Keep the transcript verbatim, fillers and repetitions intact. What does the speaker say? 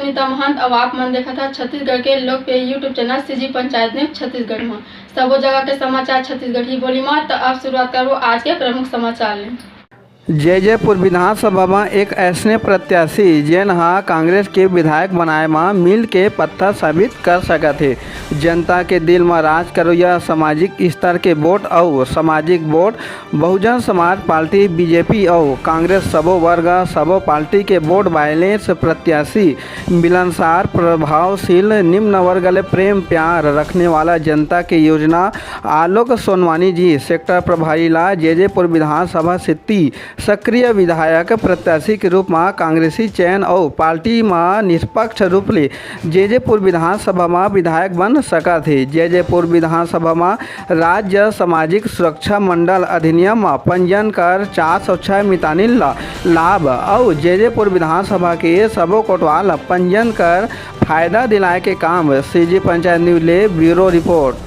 सुनीता महंत, अउ आप मन देखत हव छत्तीसगढ़ के लोकप्रिय YouTube channel CG panchayat news Chhattisgarh म। सबो जगह के समाचार छत्तीसगढ़ी बोली म। त अब शुरुआत करबो आज के प्रमुख समाचार ले। जैजैपुर विधानसभा म एक अइसने प्रत्याशी, जेन ह कांग्रेस के विधायक बनाए म मील के पत्थर साबित कर सकत हे। जनता के दिल म राज करोइया सामाजिक स्तर के वोट अउ सामाजिक vote Bahujan Samaj party, BJP अउ कांग्रेस सबो वर्ग, सबो पार्टी के वोट बैलेंस प्रत्याशी, मिलनसार, प्रभावशील, निम्न वर्ग ले प्रेम प्यार रखने वाला जनता के योजना आलोक सोनवानी जी सेक्टर प्रभारी ला जैजैपुर विधानसभा सीट सक्रिय विधायक प्रत्याशी के रूप म कांग्रेसी चयन अउ पार्टी म निष्पक्ष रूप ले जैजैपुर विधानसभा म विधायक बन सकत हे। जैजैपुर विधानसभा म राज्य सामाजिक सुरक्षा मंडल अधिनियम म पंजीयन कर चार सौ छह मितानिन ल लाभ अउ जैजैपुर विधानसभा के सबो कोटवाल ल पंजीयन कर फायदा दिलाए के काम। सीजी पंचायत न्यूज ले ब्यूरो रिपोर्ट।